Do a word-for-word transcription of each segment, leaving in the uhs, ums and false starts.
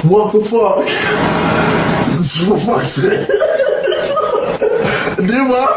What the fuck? For fuck's sake. Never.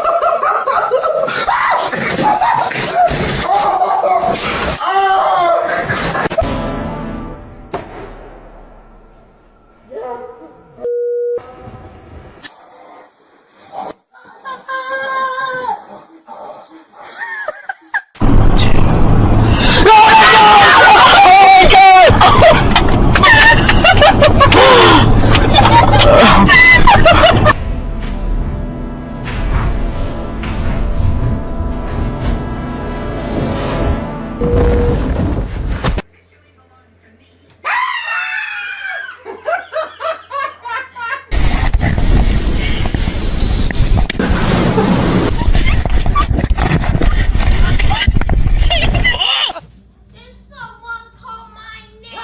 Did someone call my name?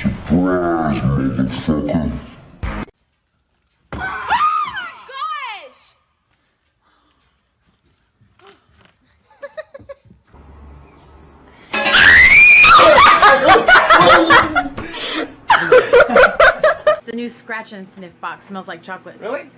Surprise, motherfucker. The new scratch and sniff box smells like chocolate. Really?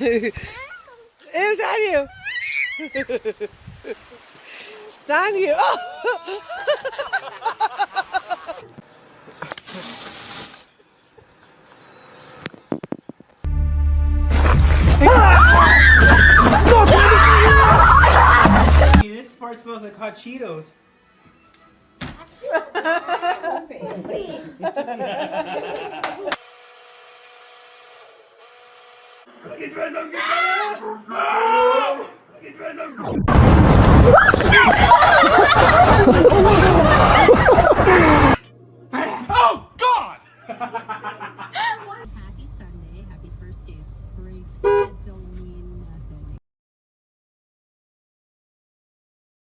It was on you. It's on you. Oh. This part smells like hot Cheetos.